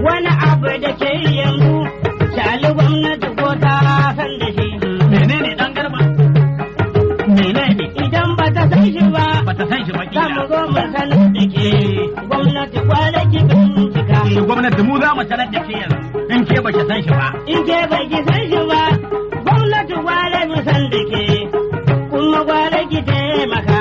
Wani abu da ke yanzu, shali gwamnati ko ta san da shi. Menene, dan Garba? Menene? Idan ba ta san shi ba, Bata san shi ba za mu kila. zo mu sanar da ke. Gwamnati gwara ki bincika. Eh, gwamnati, mu za mu sanar da ke yanzu in ke baki san shi ba. In ke bai ki san shi ba, gwamnati gwara mu san da ke. Kuma gwara ki taimaka.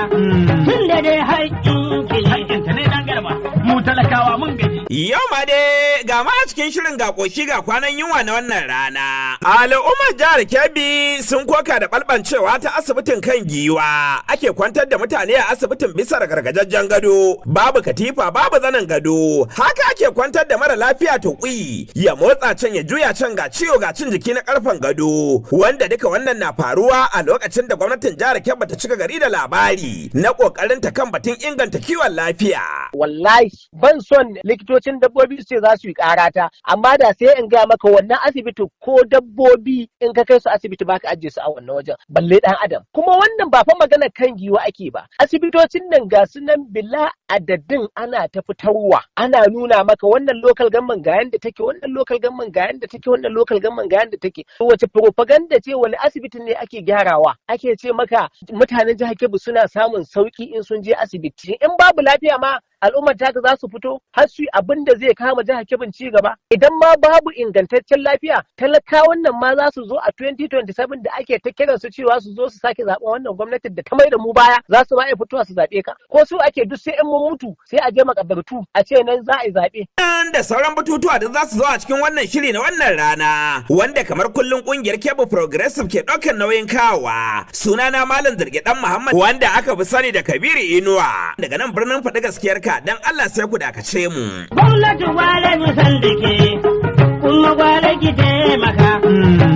Tun da dai haƙƙin ki ne. Hakkinta ne, dan Garba. Mu talakawa mun gaji. Yau ma dai ga ma a cikin shirin ga ƙoshi ga kwanan yunwa na wannan rana. Al'ummar jihar Kebbi sun koka da ɓalɓancewa ta asibitin kan giwa. Ake kwantar da mutane a asibitin bisa gargajajjen gado, babu katifa, babu zanen gado. Haka ake kwantar da mara lafiya tuƙi, ya motsa can ya juya can, ga ciwo ga cin jiki na karfen gado. Wanda duka wannan na faruwa a lokacin da gwamnatin jihar Kebbi ta cika gari da labari na ƙoƙarin ta kan batun inganta kiwon lafiya. Wallahi ban son likitocin dabbobi su ce za su yi karata, amma da sai in gaya maka, wannan asibiti ko dabbobi in ka kai su asibiti baka ajiye su a wannan wajen, balle dan adam. Kuma wannan ba fa magana kan giwa ake ba. Asibitocin nan ga su nan bila adadin, ana ta fitarwa, ana nuna maka wannan local government ga yanda take, wannan local government ga yanda take, wannan local government ga yanda take. Wace propaganda ce? Wani asibitin ne ake gyarawa ake ce maka mutanen jihar Kebbi suna samun sauki in sun je asibiti? In babu lafiya ma, al'ummar taka za su fito har su yi abin da zai kama jihar Kebbin ci gaba? Idan ma babu ingantaccen lafiya, talakawan nan ma za su zo a 2027 da ake ta kiran su cewa su zo su sake zaɓen wannan gwamnatin da ta mai da mu baya, za su ma iya fitowa su zaɓe ka? Ko su ake duk sai in mun mutu sai a je makabartu a ce nan za a yi zaɓe? Da sauran batutuwa da za su zo a cikin wannan shiri na wannan rana, wanda kamar kullum kungiyar Kebbi Progressive ke ɗaukar nauyin kawowa. Sunana Malam Zirge Dan Muhammad, wanda aka fi sani da Kabiru Inuwa, daga nan birnin Faɗi Gaskiyar Ka. Dan Allah sai ku dakace mu. Gwamnati gwara mu san da ke, kuma gwara ki taimaka.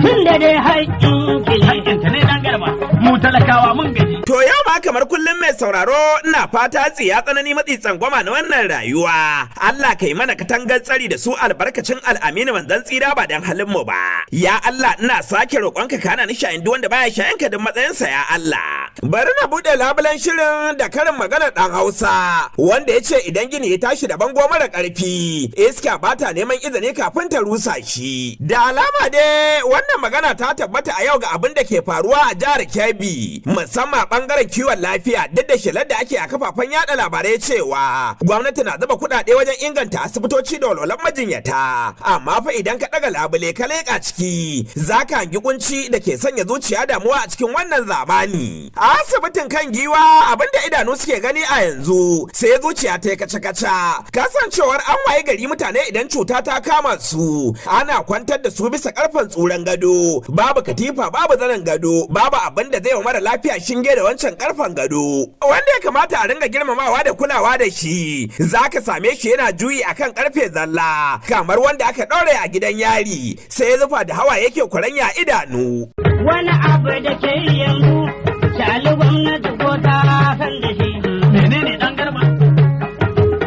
Tun da dai haƙƙin ki ne. Hakkinta ne, dan Garba. Mu talakawa mun gaji. To yau ma kamar kullum, mai sauraro, ina fata tsiya, tsanani, matsi, tsangwama na wannan rayuwa, Allah kai mana katangar tsari da su albarkacin Al'aminu manzon tsira, ba dan halin mu ba. Ya Allah, ina sake roƙonka kana ni shayin duk wanda baya shayin ka din matsayinsa, ya Allah. Bari na buɗe labulen shirin da karin maganar ɗan Hausa wanda ya ce idan gini ya tashi da bango mara ƙarfi, iska ba ta neman izini kafin ta rusa shi. Da alama dai wannan magana ta tabbata a yau ga abin da ke faruwa a jihar Kebbi, musamman bangaren kiwon lafiya, duk da shelar da ake a kafafen yada labarai cewa gwamnati na zuba kuɗaɗe wajen inganta asibitoci da walwalan majinyata. Amma fa idan ka ɗaga labule ka leƙa ciki, za ka hangi kunci da ke sanya zuciya damuwa a cikin wannan zamani. A asibitin kan giwa, abin da idanu suke gani a yanzu sai zuciya ta yi kaca-kaca. Kasancewar an waye gari mutane idan cuta ta kama su, ana kwantar da su bisa karfen tsuran gado, babu katifa, babu zanen gado, babu abin da zai wa mara lafiya shinge da wancan karfen gado. Wanda ya kamata a ringa girmamawa da kulawa da shi, za ka same shi yana juyi akan karfe zalla, kamar wanda aka ɗaure a gidan yari, sai ya zufa da hawa yake kuranya idanu. Wani abu da ke yanzu, shali gwamnati ko ta san da shi. Menene, dan Garba?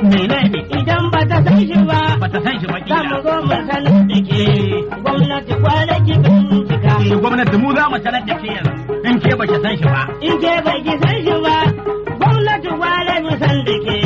Menene? Idan ba ta san shi ba, Bata san shi ba za mu kila. zo mu sanar da ke. Gwamnati gwara ki bincika. Eh, gwamnati, mu za mu sanar da ke yanzu in ke baki san shi ba. In ke bai ki san shi ba, gwamnati gwara mu san da ke.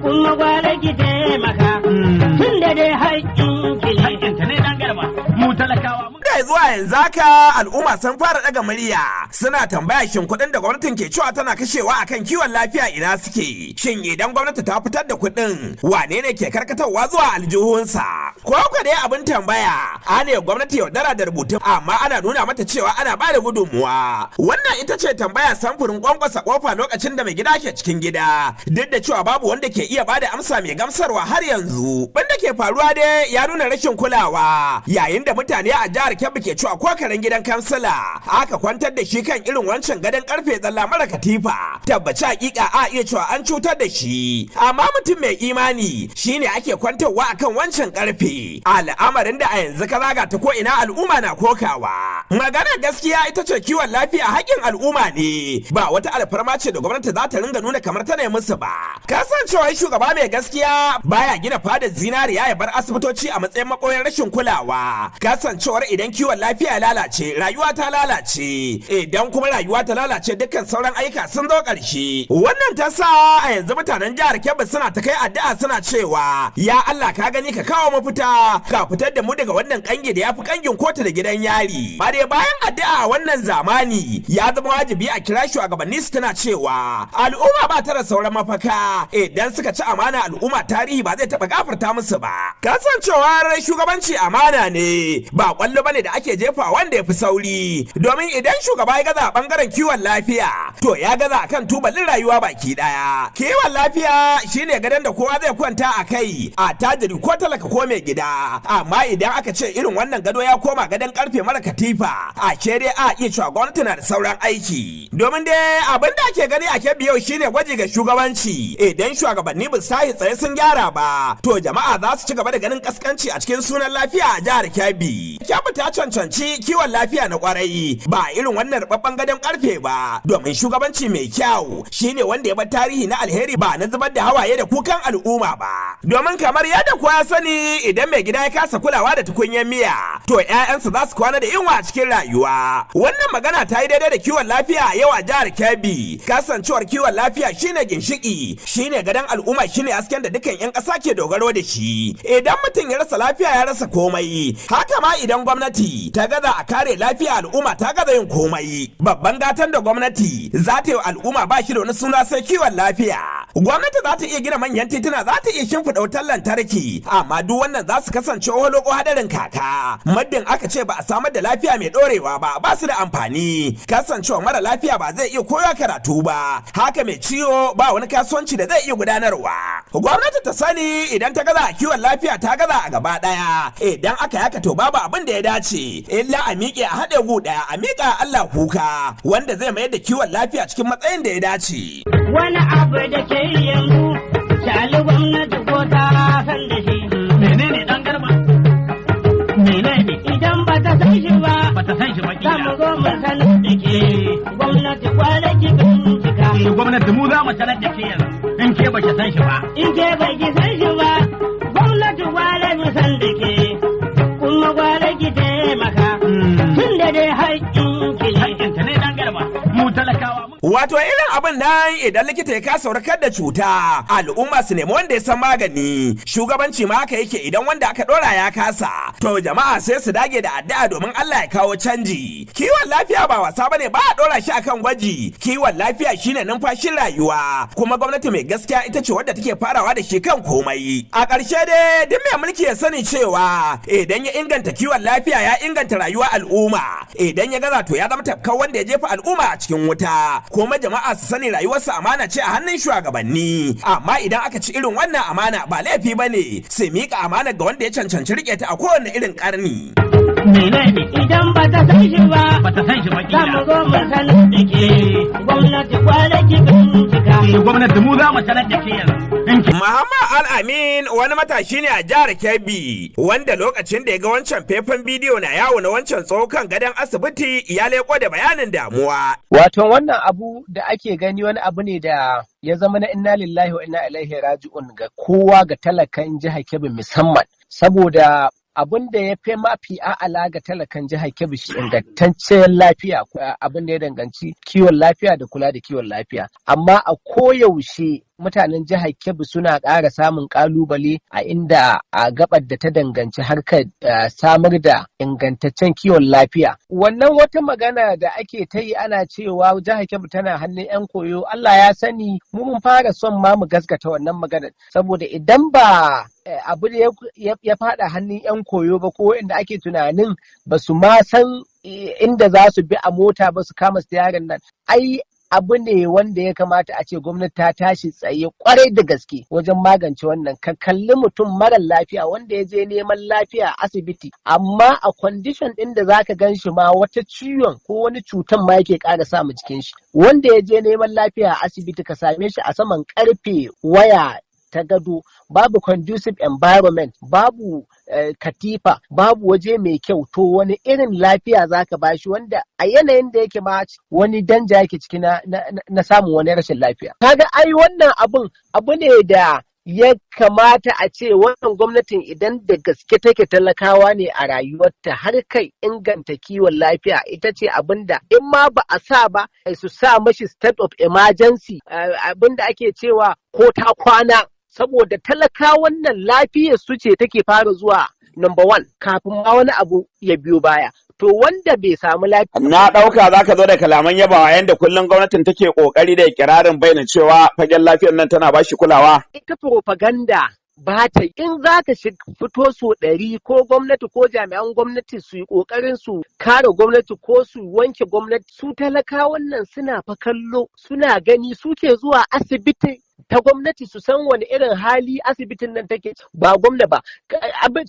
Kuma gwara ki taimaka. Tun da dai haƙƙin ki ne. Hakkinta ne, dan Garba. Mu talakawa mun Da zuwa yanzu haka al'umma sun fara daga murya suna tambaya, shin kuɗin da gwamnatin ke cewa tana kashewa akan kiwon lafiya ina suke? Shin idan gwamnati ta fitar da kuɗin, wane ne ke karkatarwa zuwa aljihunsa? Ko ko dai abin tambaya, ane gwamnati yaudara da rubutun amma ana nuna mata cewa ana ba da gudunmuwa? Wannan ita ce tambaya samfurin kwankwasa kofa lokacin da mai gida ke cikin gida, duk da cewa babu wanda ke iya ba da amsa mai gamsarwa har yanzu. Banda ke faruwa dai ya nuna rashin kulawa, yayin da mutane a jihar Kebbi ke cewa ko karen gidan kansila aka kwantar da shi kan irin wancan gadon karfe zalla mara katifa, tabbaci hakika a iya cewa an cutar da shi. Amma mutum mai imani shine ake kwantarwa akan wancan karfe, al'amarin da a yanzu ka zaga ta ko ina al'umma na kokawa. Maganar gaskiya ita ce kiwon lafiya haƙƙin al'umma ne, ba wata alfarma ce da gwamnati za ta ringa nuna kamar tana musu ba. Kasancewar shugaba mai gaskiya baya gina fadar zinariya. ya bar asibitoci a matsayin makoyan rashin kulawa. Kasancewar idan kiwon lafiya ya lalace, rayuwa ta lalace. Idan kuma rayuwa ta lalace, dukkan sauran ayyuka sun zo ƙarshe. Wannan ta sa a yanzu mutanen jihar Kebbi suna ta kai addu'a, suna cewa, "Ya Allah, ka gani, ka kawo mafita, ka fitar da mu daga wannan kangi da ya fi kangin kotu da gidan yari." Ba dai bayan addu'a, wannan zamani ya zama wajibi a kira shugabanni su tana cewa al'umma ba ta da sauran mafaka. Idan suka ci amana al'umma, tarihi ba zai taɓa gafarta musu ba. Kasancewar shugabanci amana ne, ba kwallo bane da ake jefa wanda ya fi sauri. Domin idan shugaba ya gaza a bangaren kiwon lafiya, to ya gaza akan tubalin rayuwa baki daya. Kiwon lafiya shine gadon da kowa zai kwanta a kai, a tajiri ko talaka ko mai gida. Amma idan aka ce irin wannan gado ya koma gadon karfe mara katifa, a ke dai a iya cewa gwamnati na da sauran aiki. Domin dai abin da ake gani a Kebbi yau shine gwaji ga shugabanci. Idan shugabanni ba su tashi tsaye sun gyara ba, to jama'a za su ci gaba da ganin kaskanci a cikin sunan lafiya a jihar Kebbi. Kebbi ta cancanci kiwon lafiya na kwarai, ba irin wannan rubabban gadon karfe ba. Domin shugabanci mai kyau shine wanda ya bar tarihi na alheri, ba na zubar da hawaye da kukan al'umma ba. Domin kamar yadda kowa ya sani, idan mai gida ya kasa kulawa da tukunyar miya, to 'ya'yansa za su kwana da yunwa a cikin rayuwa. Wannan magana ta yi daidai da kiwon lafiya yau a jihar Kebbi. Kasancewar kiwon lafiya shine ginshiki, shine gadon al'umma, shine hasken da dukkan 'yan ƙasa ke dogaro da shi. Idan mutum ya rasa lafiya, ya rasa komai. Haka ma idan gwamnati ta gaza a kare lafiya al'umma, ta gaza yin komai. Babban gatan da gwamnati za ta yi wa al'umma ba shi da wani suna sai kiwon lafiya. Gwamnati za ta iya gina manyan tituna, za ta iya shimfiɗa wutar lantarki, amma duk wannan za su kasance holoko hadarin kaka muddin aka ce ba a samar da lafiya mai ɗorewa ba, ba su da amfani. Kasancewa mara lafiya ba zai iya koya karatu ba, haka mai ciwo ba wani kasuwanci da zai iya gudanarwa. Gwamnati ta sani, idan ta gaza a kiwon lafiya, ta gaza a gaba ɗaya. Idan aka yaka, to babu abin da ya dace illa a miƙe a haɗe gu ɗaya, a miƙa Allah kuka wanda zai mayar da kiwon lafiya cikin matsayin da ya dace. Wani abu da ke yanzu, shali gwamnati ko ta san da shi. Menene, dan Garba? Menene? Idan ba ta san shi ba, Bata san shi ba za mu kila. zo mu sanar da ke. Gwamnati gwara ki bincika. Eh, gwamnati, mu za mu sanar da ke yanzu in ke ba ki san shi ba. In ke bai ki san shi ba, gwamnati gwara mu san da ke. Kuma gwara ki taimaka. Tun da dai haƙƙin ki ne. Hakkinta ne, dan Garba. Mu talakawa mun Wato irin abin nan, idan likita ya kasa warkar da cuta, al'umma su nemi wanda ya san magani. Shugabanci ma haka yake, idan wanda aka dora ya kasa, to jama'a sai su dage da addu'a domin Allah ya kawo canji. Kiwon lafiya ba wasa bane, ba a dora shi akan gwaji. Kiwon lafiya shine numfashin rayuwa, kuma gwamnati mai gaskiya ita ce wadda take farawa da shi kan komai. A ƙarshe dai, duk mai mulki ya sani cewa idan ya inganta kiwon lafiya, ya inganta rayuwar al'umma. Idan ya gaza, to ya zama tafkar wanda ya jefa al'umma a cikin wuta. Kuma jama'a su sani, rayuwarsu amana ce a hannun shugabanni. Amma idan aka ci irin wannan amana, ba laifi ba ne su miƙa amana ga wanda ya cancanci riƙe ta a kowane irin ƙarni. Menene? Idan ba ta san shi ba, Bata san shi ba za mu kila. zo mu sanar da ke. Gwamnati gwara ki bincika. Eh, gwamnati, mu za mu sanar da ke yanzu in ke Muhammad Al-Amin wani matashi ne a jihar Kebbi wanda lokacin da ya ga wancan faifan bidiyo na yawo na wancan tsohon gadon asibiti, ya leko da bayanin damuwa. Wato wannan abu da ake gani wani abu ne da ya zama na inna lillahi wa inna ilaihi raji'un ga kowa, ga talakan jihar Kebbi musamman. Saboda abin da ya fi mafi a'ala ga talakan jihar Kebbi shi ingantaccen lafiya, abin da ya danganci kiwon lafiya da kula da kiwon lafiya. Amma a koyaushe mutanen jihar Kebbi suna ƙara samun ƙalubale a inda a gabar da ta danganci harkar samar da ingantaccen kiwon lafiya. Wannan wata magana da ake ta yi ana cewa jihar Kebbi tana hannun 'yan koyo, Allah ya sani mu mun fara son ma mu gaskata wannan maganar. Saboda idan ba abu da ya faɗa hannun 'yan koyo ba, ko inda ake tunanin ba su ma san inda za su bi a mota ba su kama yaron nan. Ai abu ne wanda ya kamata a ce gwamnati ta tashi tsaye kwarai da gaske wajen magance wannan. Ka kalli mutum mara lafiya wanda ya je neman lafiya a asibiti, amma a condition ɗin da zaka gan shi ma wata ciwon ko wani cutan ma yake ƙara samu jikin shi. Wanda ya je neman lafiya a asibiti, ka same shi a saman karfe waya ta gado, babu conducive environment, babu katifa, babu waje mai kyau, to wani irin lafiya zaka bashi wanda a yanayin da yake ma wani danja yake ciki na samun wani rashin lafiya? Kaga ai wannan abun abu ne da Ya kamata a ce wannan gwamnatin, idan da gaske take talakawa ne a rayuwarta, har kai inganta kiwon lafiya ita ce abin da in ma ba a sa ba, su sa mashi state of emergency, abin da ake cewa ko ta kwana, saboda talakawan nan lafiyar su ce take fara zuwa number one kafin ma wani abu ya biyo baya. To, wanda bai samu lafiya Na ɗauka za ka zo da kalaman yabawa yadda kullum gwamnatin take ƙoƙari da ikirarin bayyana cewa fagen lafiyar nan tana bashi kulawa. Ita propaganda ba ta, in za ka fito so 100, ko gwamnati ko jami'an gwamnati su yi ƙoƙarin su kare gwamnati ko su wanke gwamnati, su talakawan nan suna fa kallo, suna gani. Suke zuwa asibiti ta gwamnati su san wani irin hali asibitin nan take, ba gwamna ba.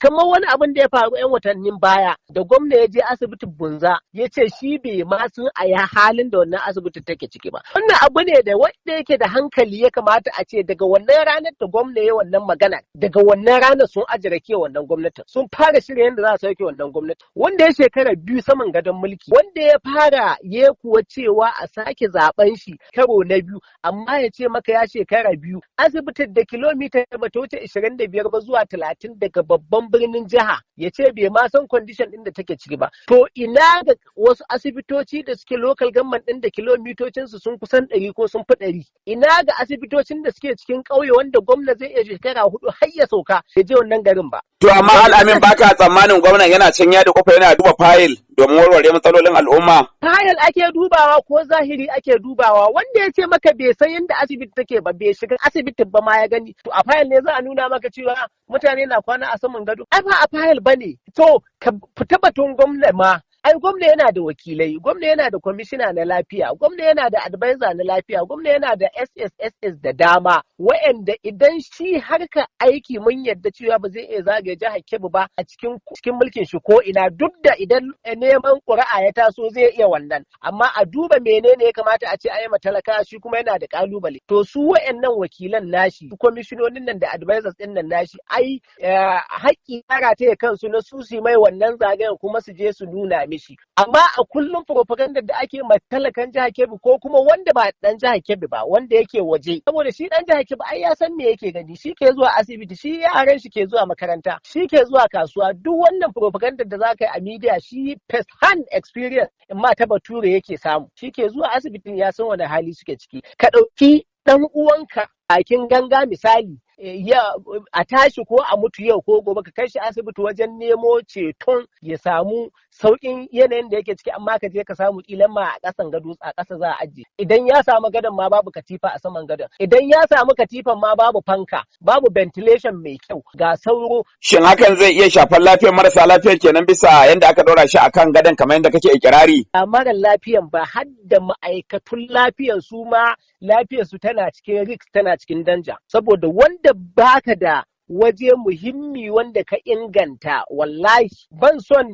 Kamar wani abin da ya faru 'yan watannin baya da gwamna ya je asibitin Bunza, ya ce shi bai ma san a ya halin da wannan asibitin take ciki ba. Wannan abu ne da wanda yake da hankali ya kamata a ce daga wannan ranar da gwamna ya wannan magana, daga wannan ranar sun ajiye ke wannan gwamnatin, sun fara shirya yadda za a sauke wannan gwamnati. Wanda ya shekara 2 saman gadon mulki, wanda ya fara ya kuwa cewa a sake zaben shi karo na biyu, amma ya ce maka ya shekara 2, asibitin da kilomita ba ta wuce 25 ba zuwa 30 daga babban birnin jiha, ya ce bai ma san condition ɗin da take ciki ba. To, ina ga wasu asibitoci da suke local government ɗin da kilomitocin su sun kusan 100 ko sun fi 100? Ina ga asibitocin da suke cikin ƙauye, wanda gwamna zai iya shekara 4 har ya sauka ya je wannan garin ba? To, amma Al'amin, baka tsammanin gwamnan yana can ya kofa yana duba fayil domin warware matsalolin al'umma? Fayil ake dubawa ko zahiri ake dubawa? Wanda ya ce maka bai san yadda asibiti take ba, bai shiga asibitin ba ma ya gani. To, a fayil ne za a nuna maka cewa mutane na kwana a saman gado? Ai ba a fayil ba ne. To, ka fita batun gwamna ma. Ai gwamna yana da wakilai, gwamna yana da kwamishina na lafiya, gwamna yana da advisor na lafiya, gwamna yana da SSSS da dama, wa'anda idan shi harka aiki, mun yadda cewa ba zai iya zagaye jihar Kebbi ba a cikin mulkin shi ko ina, duk da idan neman ƙuri'a ya taso zai iya wannan, amma a duba menene ya kamata a ce a yi talaka, shi kuma yana da kalubale. To, su wa'annan wakilan nashi, kwamishinonin nan da advisors din nan nashi, ai haƙƙi ya ta kansu na su su mai wannan zagayen kuma su je su nuna mishi. Amma a kullum propaganda da ake ma talakan jihar Kebbi, ko kuma wanda ba dan jihar Kebbi ba, wanda yake waje, saboda shi dan jihar Kebbi ai ya san me yake gani, shi ke zuwa asibiti, shi yaran shi ke zuwa makaranta, shi ke zuwa kasuwa. Duk wannan propaganda da zaka yi a media, shi first hand experience in ma ta bature yake samu. Shi ke zuwa asibitin, ya san wani hali suke ciki. Ka ɗauki ɗan uwanka bakin ganga misali, ya a tashi ko a mutu yau ko gobe, ka kai shi asibiti wajen nemo ceton ya samu sauƙin yanayin da yake ciki, amma ka je ka samu kilan ma a ƙasan gado, a ƙasa za a ajiye. Idan ya samu gadon ma, babu katifa a saman gadon. Idan ya samu katifan ma, babu fanka, babu ventilation mai kyau, ga sauro. Shin hakan zai iya shafar lafiyar marasa lafiyar kenan, bisa yadda aka ɗora shi akan gadon kamar yadda kake ikirari? A mara lafiyan ba, har da ma'aikatun lafiyan, su ma lafiyar su tana cikin risk, tana cikin danja, saboda wanda baka da waje muhimmi wanda ka inganta. Wallahi ban son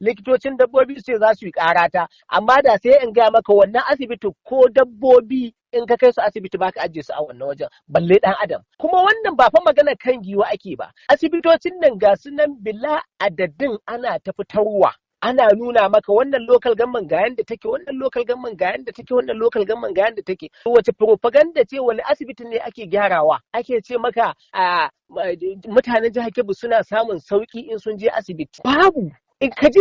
likitocin dabbobi su ce za su yi karata, amma da sai in gaya maka wannan asibiti ko dabbobi in ka kai su asibiti baka ajiye su a wannan wajen, balle dan adam. Kuma wannan ba fa magana kan giwa ake ba. Asibitocin nan ga su nan bila adadin, ana ta fitarwa, ana nuna maka wannan local government ga yanda take, wannan local government ga yanda take, wannan local government ga yanda take. Wace propaganda ce? Wani asibiti ne ake gyarawa ake ce maka a mutanen jihar Kebbi suna samun sauki in sun je asibiti? Babu. In ka je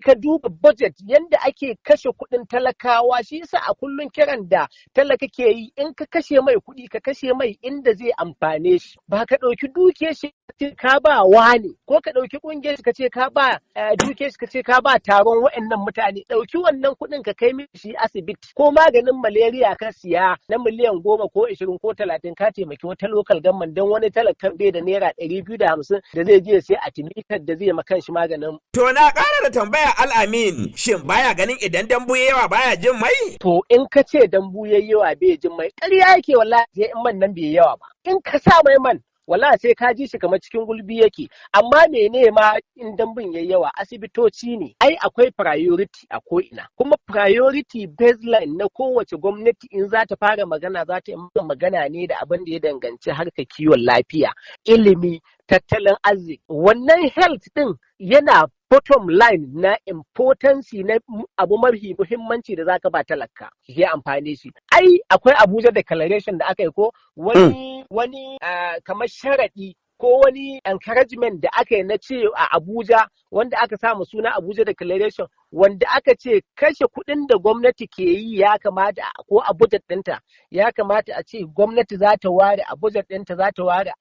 ka duba budget, yanda ake kashe kuɗin talakawa, shi yasa a kullun kiran da talaka ke yi, in ka kashe mai kuɗi, ka kashe mai inda zai amfane shi, ba ka ɗauki dukiyar shi ka ba wani, ko ka ɗauki ƙungiyar shi ka ce ka ba dukiyar shi ka ce ka ba taron wa'annan mutane. Ɗauki wannan kuɗin ka kai mishi asibiti, ko maganin malaria ka siya na miliyan 10 ko 20 ko 30, ka taimaki wata local government, don wani talakan bai da ₦250 da zai je sai artemether da zai ma kanshi maganin. To, na ƙara da tambaya, Al'amin, shin baya ganin idan dambu yawa baya jin mai? To, in ka ce dambu yayi yawa bai jin mai, ƙarya yake wallahi, sai in man nan bai yawa ba. In ka sa mai man, wallahi sai ka ji shi kamar cikin gulbi yake. Amma mene ma in dambun yayi yawa? Asibitoci ne. Ai akwai priority a ko'ina. Kuma priority baseline na kowace gwamnati, in za ta fara magana, za ta yi magana ne da abin da ya danganci harkar kiwon lafiya, ilimi, tattalin arziki. Wannan health din yana Bottom line na importance na abu mafi muhimmanci da zaka ba talaka ya amfani shi. Ai akwai Abuja Declaration da aka yi, ko wani kamar sharaɗi ko wani encouragement da aka yi na ce a Abuja, wanda aka samu suna Abuja Declaration, wanda aka ce kashe kuɗin da gwamnati ke yi ya kamata, ko a budget ɗinta, ya kamata a ce gwamnati za ta ware a budget ɗinta, za ta ware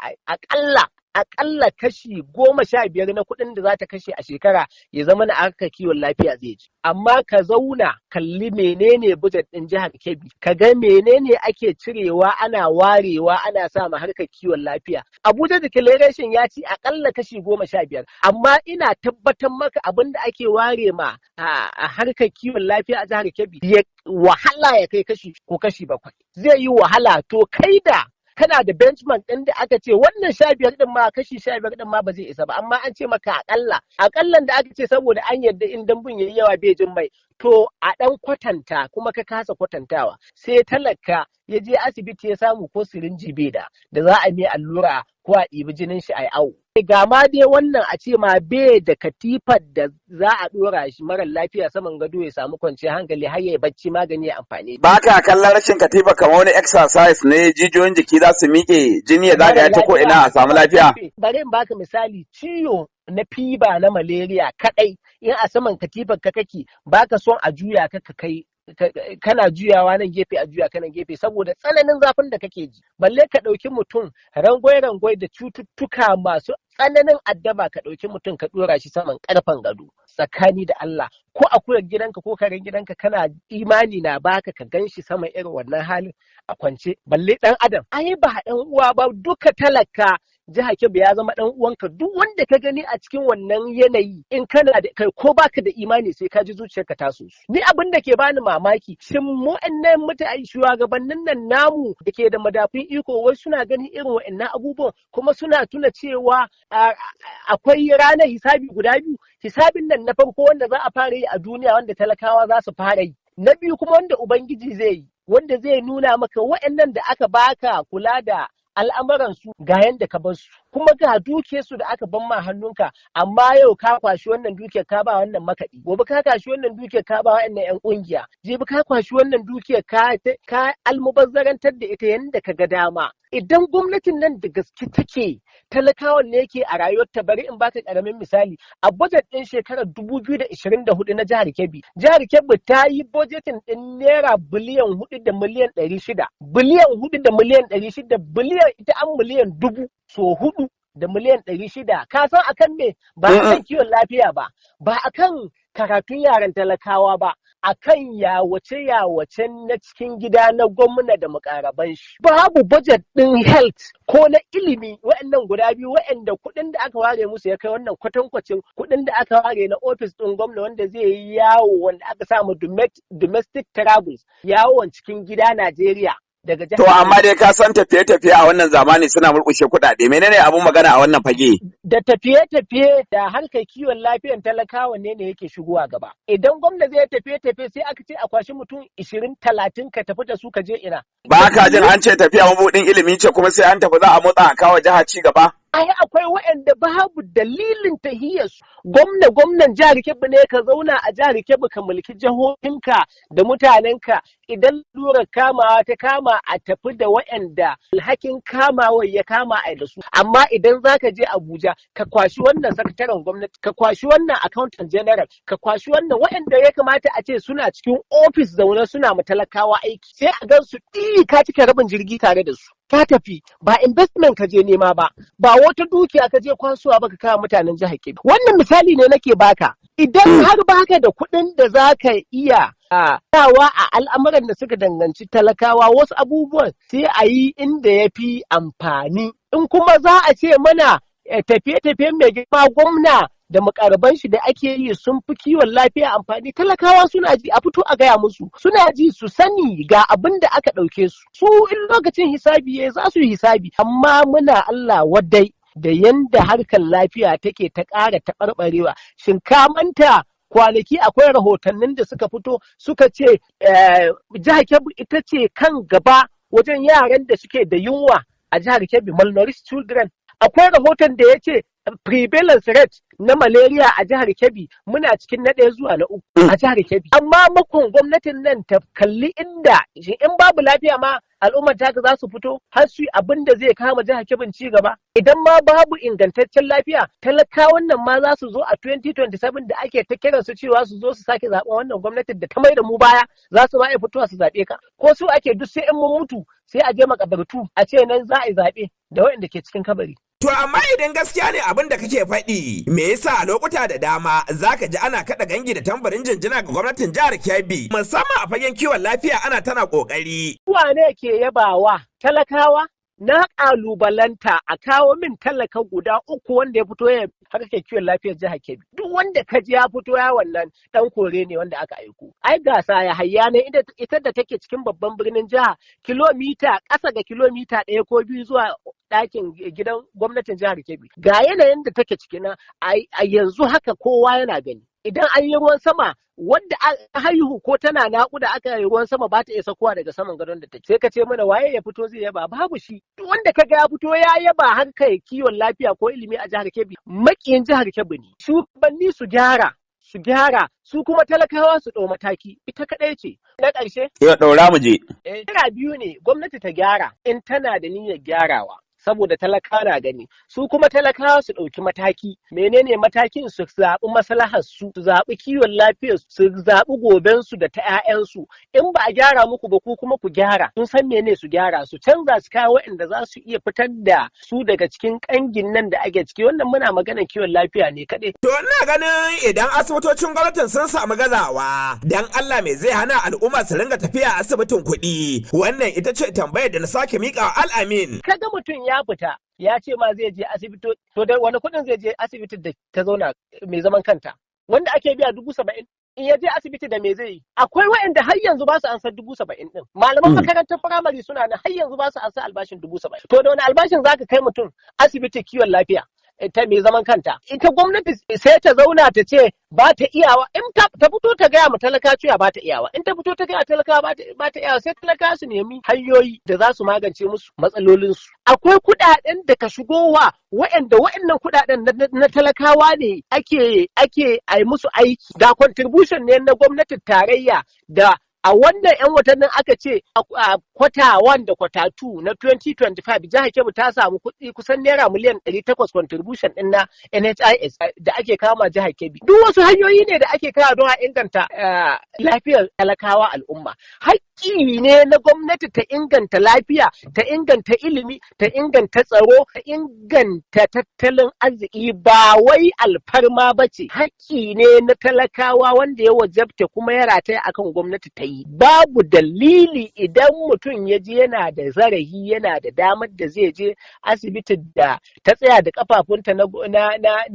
akalla 15% na kuɗin da za ta kashe a shekara ya zama na aka kiwon lafiya zai ji. Amma ka zauna kalli menene budget ɗin jihar Kebbi, ka ga menene ake cirewa ana warewa ana sa ma harkar kiwon lafiya. Abuja Declaration ya ci akalla 15%, amma ina tabbatar maka abin da ake ware ma a harkar kiwon lafiya a jihar Kebbi ya wahala ya kai kashi ko kashi 7. Zai yi wahala. To, kai da kana da benchmark ɗin da aka ce wannan 15 ɗin ma, 15% ɗin ma ba zai isa ba, amma an ce maka akalla akallan da aka ce, saboda an yarda in dambun yayi yawa bai jin mai, to a ɗan kwatanta, kuma ka kasa kwatantawa. Sai talaka ya je asibiti ya samu ko sirinji bai da da za a mai allura ko a ɗibi jinin shi a yi awo. Ga ma dai wannan, a ce ma bai da katifar da za a ɗora shi mara lafiya saman gado ya samu kwanciyar hankali har ya bacci, magani ya amfani. Ba ka kallon rashin katifa kamar wani exercise ne, jijiyoyin jiki za su miƙe, jini ya zagaya ta ko ina, a samu lafiya? Bari in baka misali, ciwo na fever na malaria kadai, in a saman katifar ka kake, baka son a juya ka, ka kai kana juyawa nan gefe, a juya kana gefe, saboda tsananin zafin da kake ji. Balle ka ɗauki mutum rangwai-rangwai da cututtuka masu tsananin addaba, ka ɗauki mutum ka ɗora shi saman ƙarfen gado. Tsakani da Allah, ko akuyar gidanka ko karen gidanka kana imani na baka ka gan shi saman irin wannan halin a kwance, balle ɗan adam. Ai ba ɗan uwa ba, duka talaka jihar Kebbi ya zama ɗan uwanka. Duk wanda ka gani a cikin wannan yanayi, in kana da kai ko baka da imani, sai ka ji zuciyarka ta so. Ni abin da ke bani mamaki, shin mu wa'annan mutane, shugabannin nan namu da ke da madafun iko, wai suna ganin irin wa'annan abubuwan kuma suna tuna cewa akwai ranar hisabi guda biyu? Hisabin nan na farko wanda za a fara yi a duniya, wanda talakawa za su fara yi, na biyu kuma wanda Ubangiji zai yi, wanda zai nuna maka wa'annan da aka baka kula da al'amuransu ga yanda ka bar su, kuma ga dukiyarsu da aka ban ma hannunka, amma yau ka kwashi wannan dukiyar ka ba wannan makaɗi, gobe ka kwashi wannan dukiyar ka ba wannan yan ƙungiya, jibi ka kwashi wannan dukiyar ka almubazzarantar da ita yanda ka ga dama. Idan gwamnatin nan da gaske take talakawan ne yake a rayuwarta, bari in baka karamin misali. A budget din shekarar 2024 na jihar Kebbi, jihar Kebbi ta yi budgeting din naira biliyan 4 da miliyan 600, biliyan 4 da miliyan 600, biliyan ita an miliyan dubu so 4 da miliyan 600. Ka san akan me? Ba akan kiwon lafiya ba, ba akan karatun yaran talakawa ba, akan yawace yawace na cikin gida na gwamna da mukaraban shi. Babu budget ɗin health ko na ilimi, waɗannan guda biyu, waɗanda kuɗin da aka ware musu ya kai wannan kwatankwacin kuɗin da aka ware na ofis ɗin gwamna wanda zai yi yawo, wanda aka samu domestic travels, yawon cikin gida Najeriya daga To, amma dai ka san tafiye-tafiye a wannan zamani suna murƙushe kuɗaɗe. Menene abun magana a wannan fage? Da tafiye-tafiye da harkar kiwon lafiyan talakawa ne ne yake shigowa gaba. Idan gwamna zai tafiye-tafiye, sai aka ce a kwashi mutum 20, 30, ka tafi da su, ka je ina? Ba ka jin an ce tafiya mabuɗin ilimi ce, kuma sai an tafi za a motsa a kawo jiha ci gaba? Ai akwai waɗanda babu dalilin tahiyarsu. Gwamna, gwamnan jihar Kebbi ne, ka zauna a jihar Kebbi ka mulki jihohinka da mutanenka. Idan lura kamawa ta kama, a tafi da waɗanda alhakin kamawa ya kama a da su. Amma idan zaka je Abuja, ka kwashi wannan sakataren gwamnati, ka kwashi wannan accountant general, ka kwashi wannan, waɗanda ya kamata a ce suna cikin ofis zaune suna ma talakawa aiki, sai a gan su ɗi ka cika rabin jirgi tare da su. Ka tafi ba investment ka je nema ba, ba wata dukiya ka je kwasuwa ba ka kawo mutanen jihar Kebbi. Wannan misali ne nake baka. Idan har baka da kuɗin da za ka iya sawa a al'amuran da suka danganci talakawa, wasu abubuwan sai a yi inda ya fi amfani. In kuma za a ce mana tafiye-tafiyen mai girma gwamna da mukarban shi da ake yi sun fi kiwon lafiya amfani, talakawa suna ji, a fito a gaya musu. Suna ji, su sani ga abin da aka ɗauke su. Su in lokacin hisabi ya za su yi hisabi. Amma muna Allah wadai da yanda harkar lafiya take ta ƙara taɓarɓarewa. Shin ka manta kwanaki akwai rahotannin da suka fito suka ce jihar Kebbi ita ce kan gaba wajen yaran da suke da yunwa a jihar Kebbi, malnourished children? Akwai rahoton da ya ce Prevalence rate na malaria a jihar Kebbi, muna cikin na ɗaya zuwa na uku a jihar Kebbi. Amma makon gwamnatin nan ta kalli inda shin in babu lafiya ma al'ummar taka za su fito har su yi abin da zai kama jihar Kebbin ci gaba? Idan ma babu ingantaccen lafiya, talakawan nan ma za su zo a 2027 da ake ta kiran su cewa su zo su sake zaɓen wannan gwamnatin da ta mai da mu baya, za su ma iya fitowa su zaɓe ka? Ko su ake duk sai in mun mutu sai a je makabartu a ce nan za a yi zaɓe da waɗanda ke cikin kabari? To amma idan gaskiya ne abin da kake faɗi, me yasa a lokuta da dama zaka ji ana kaɗa gangi da tambarin jinjina ga gwamnatin jihar Kebbi, musamman a fagen kiwon lafiya, ana tana ƙoƙari? Wane ke yabawa? Talakawa? Na ƙalubalanta a kawo min talaka guda uku wanda ya fito ya haka ke kiwon lafiyar jihar Kebbi. Duk wanda ka ji ya fito ya wannan, dan kore ne wanda aka aiko. Ai gasa ya hayya ne ita da take cikin babban birnin jiha, kilomita ƙasa ga kilomita 1 ko 2 zuwa ɗakin gidan gwamnatin jihar Kebbi. Ga yanayin da take ciki na a yanzu haka, kowa yana gani. Idan an yi ruwan sama, wadda haihu ko tana naƙuda aka yi ruwan sama, ba ta iya sakowa daga saman gadon da take. Sai ka ce mana waye ya fito zai yaba? Babu shi. Duk wanda ka ga ya fito ya yaba harkar kiwon lafiya ko ilimi a jihar Kebbi, makiyin jihar Kebbi ne. Shugabanni su gyara, su gyara, su kuma talakawa su ɗau mataki. Ita kaɗai ce. Na ƙarshe. Yau ɗaura mu je. Kira biyu ne: gwamnati ta gyara in tana da niyyar gyarawa, saboda talaka na gani. Su kuma talakawa su ɗauki mataki. Menene matakin? Su zaɓi maslahar su, su zaɓi kiwon lafiyar su, zaɓi goben su da ta 'ya'yansu. In ba a gyara muku ba, ku kuma ku gyara. Sun san mene su gyara, su canza, su kawo waɗanda za su iya fitar da su daga cikin ƙangin nan da ake ciki. Wannan muna maganar kiwon lafiya ne kaɗai. To ina ganin idan asibitocin gwamnatin sun samu gazawa, dan Allah me zai hana al'umma su ringa tafiya asibitin kuɗi? Wannan ita ce tambayar da na sake miƙa Al'amin. Kaga mutum ya fita ya ce ma zai je asibito, to da wani kuɗin zai je asibitin da ta zauna mai zaman kanta wanda ake biya 70,000? In ya je asibiti da me zai yi? Akwai waɗanda har yanzu ba su ansa 70,000 ɗin. Malaman makarantar firamare suna nan, har yanzu ba su ansa albashin 70,000. To da wani albashin zaka kai mutum asibiti kiwon lafiya ta mai zaman kanta? Ita gwamnati sai ta zauna ta ce ba ta iyawa. In ta fito ta gaya ma talaka cewa ba ta iyawa, in ta fito ta gaya talaka ba ta iyawa, sai talaka su nemi hanyoyi da za su magance musu matsalolinsu. Akwai kuɗaɗen da ka shigowa waɗanda waɗannan kuɗaɗen na talakawa ne ake ai musu aiki. Da contribution ne na gwamnatin tarayya da a wannan 'yan watannin aka ce a quarter 1 da quarter 2 na 2025, jihar Kebbi ta samu kuɗi kusan naira miliyan 800 contribution ɗin na NHIS da ake kama jihar Kebbi. Duk wasu hanyoyi ne da ake kawo don a inganta lafiyar talakawa al'umma. Haƙƙi ne na gwamnati ta inganta lafiya, ta inganta ilimi, ta inganta tsaro, ta inganta tattalin arziki, ba wai alfarma ba ce. Haƙƙi ne na talakawa wanda ya wajabta kuma ya rataya akan gwamnati ta yi. Babu dalili idan mutum ya ji yana da zarafi, yana da damar da zai je asibiti da ta tsaya da kafafunta na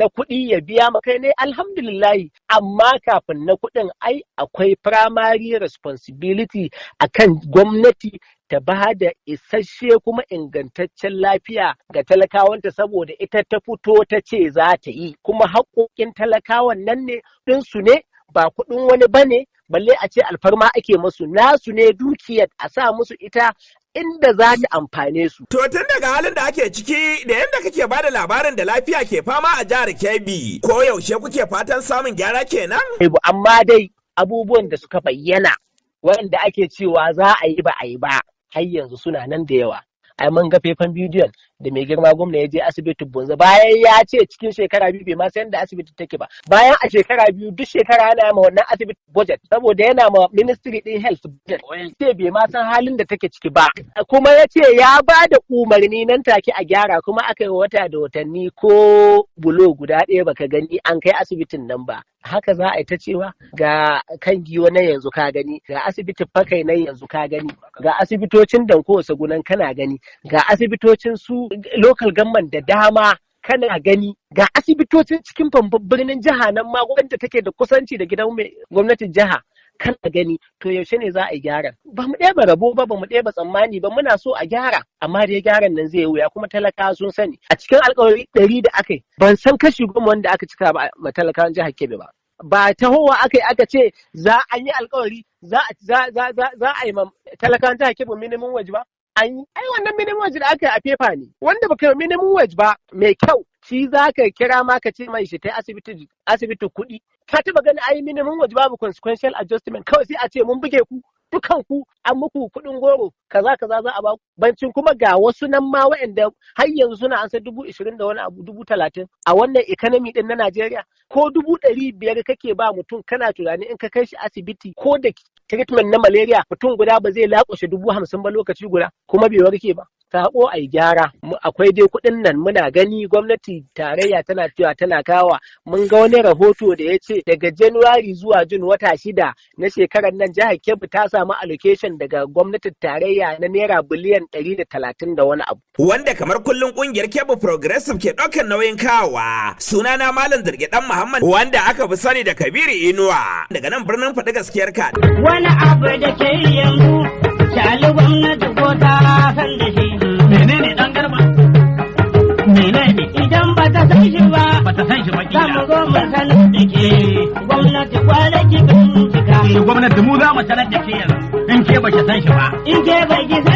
kuɗi ya biya maka ne, alhamdulillahi. Amma kafin na kuɗin, ai akwai primary responsibility akan gwamnati ta ba da isasshe kuma ingantaccen lafiya ga talakawanta, saboda ita ta fito ta ce za ta yi, kuma haƙoƙin talakawan nan ne, ɗinsu ne, ba kuɗin wani ba ne balle a ce alfarma ake musu. Nasu ne dukiyar, a sa musu ita inda za ta amfane su. To tun daga halin da ake ciki da yadda kake bada labarin da lafiya ke fama a jihar Kebbi, ko yaushe kuke fatan samun gyara kenan? Amma dai abubuwan da suka bayyana wanda ake cewa za a yi ba a yi ba, har yanzu suna nan da yawa. Ai mun ga faifan bidiyon da mai girma gwamna ya je asibitin Bunza bayan ya ce cikin shekara 2 bai ma san da asibiti take ba. Bayan a shekara 2, duk shekara yana ma wannan asibiti budget, saboda yana ma ministry din health budget, ce bai ma san halin da take ciki ba, kuma ya ce ya ba da umarni nan take a gyara, kuma aka yi wata da watanni ko bulo guda ɗaya baka gani an kai asibitin nan ba. Haka za a yi ta cewa ga kan giwa na yanzu ka gani, ga asibitin Fakai na yanzu ka gani, ga asibitocin Danko Sagunan kana gani, ga asibitocin su local government da dama kana gani, ga asibitocin cikin birnin jiha nan ma wanda take da kusanci da gidan gwamnatin jiha kana gani. To yaushe ne za a yi gyaran? Ba mu ɗeba rabo ba, ba mu ɗeba tsammani ba. Muna so a gyara, amma dai gyaran nan zai wuya, kuma talakawa sun sani. A cikin alkawari 100 da aka yi, ban san kashi 10 wanda aka cika ba ma talakawan jihar Kebbi ba. Ba tahowa aka yi aka ce za an yi alkawari za a yi ma talakawan jihar Kebbi minimum wage ba. An yi. Ai wannan minimum wage da aka yi a paper ne. Wanda baka yi minimum wage ba mai kyau, shi za ka kira ma ka ce mai shi ta asibiti asibiti kuɗi. Ka taɓa ganin ai minimum wage babu consequential adjustment, kawai sai a ce mun buge ku dukan ku, an muku kuɗin goro, kaza kaza za a ba ku. Bancin kuma ga wasu nan ma waɗanda har yanzu suna ansa 20,000 da wani abu, 30,000. A wannan economy din na Najeriya, ko 500,000 kake ba mutum, kana tunani in ka kai shi asibiti ko da treatment na malaria, mutum guda ba zai laƙushe 50,000 ba lokaci guda kuma bai warke ba. Sako a gyara. Akwai dai kuɗin nan, muna gani gwamnati tarayya tana cewa tana kawa. Mun ga wani rahoto da ya ce daga January zuwa June, wata 6 na shekarar nan, jihar Kebbi ta samu allocation daga gwamnatin tarayya na naira biliyan 130 da wani abu. Wanda kamar kullum kungiyar Kebbi Progressive ke ɗaukar nauyin kawowa. Sunana Malam Zirge Dan Muhammad, wanda aka fi sani da Kabiru Inuwa, daga nan birnin Faɗi Gaskiyar Ka. Wani abu da ke yanzu, shali gwamnati ko ta san da shi. Menene, dan Garba? Menene? Idan ba ta san shi ba, Bata san shi ba za mu kila. zo mu sanar da ke. Gwamnati gwara ki bincika. Eh, gwamnati, mu za mu sanar da ke yanzu in ke baki san shi ba. In ke bai ki san